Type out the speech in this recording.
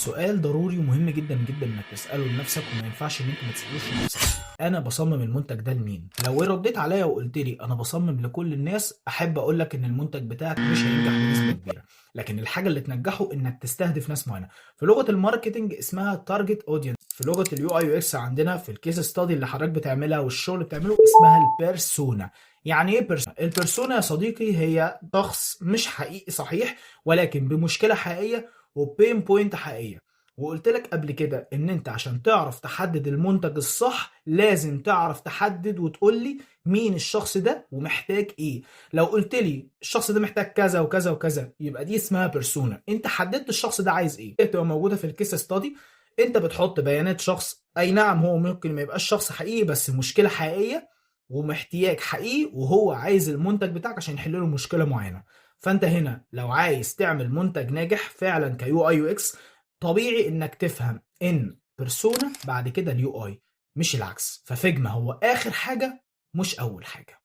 سؤال ضروري ومهم جدا جدا انك تساله لنفسك، وما ينفعش ان انت ما تسالوش لنفسك: انا بصمم المنتج ده لمين؟ لو رديت عليا وقلت لي انا بصمم لكل الناس، احب اقول لك ان المنتج بتاعك مش هينجح بنسبة كبيره. لكن الحاجة اللي تنجحه انك تستهدف ناس معينه. في لغة ال marketing اسمها target audience، في لغة ال UI UX عندنا في ال case study اللي حضرتك بتعملها والشغل اللي بتعمله اسمها ال persona. يعني ايه persona؟ ال persona يا صديقي هي شخص مش حقيقي صحيح، ولكن بمشكلة حقيقية و pain point حقيقيه. وقلت لك قبل كده ان انت عشان تعرف تحدد المنتج الصح لازم تعرف تحدد وتقول لي مين الشخص ده ومحتاج ايه. لو قلت لي الشخص ده محتاج كذا وكذا وكذا، يبقى دي اسمها persona، انت حددت الشخص ده عايز ايه. تبقى موجودة في ال case study، انت بتحط بيانات شخص، اي نعم هو ممكن ما يبقاش شخص حقيقي، بس مشكلة حقيقية ومحتياج حقيقي، وهو عايز المنتج بتاعك عشان يحل له مشكلة معينه. فانت هنا لو عايز تعمل منتج ناجح فعلا ك UI UX، طبيعي انك تفهم ان persona بعد كده ال UI، مش العكس. ف Figma هو اخر حاجة مش اول حاجه.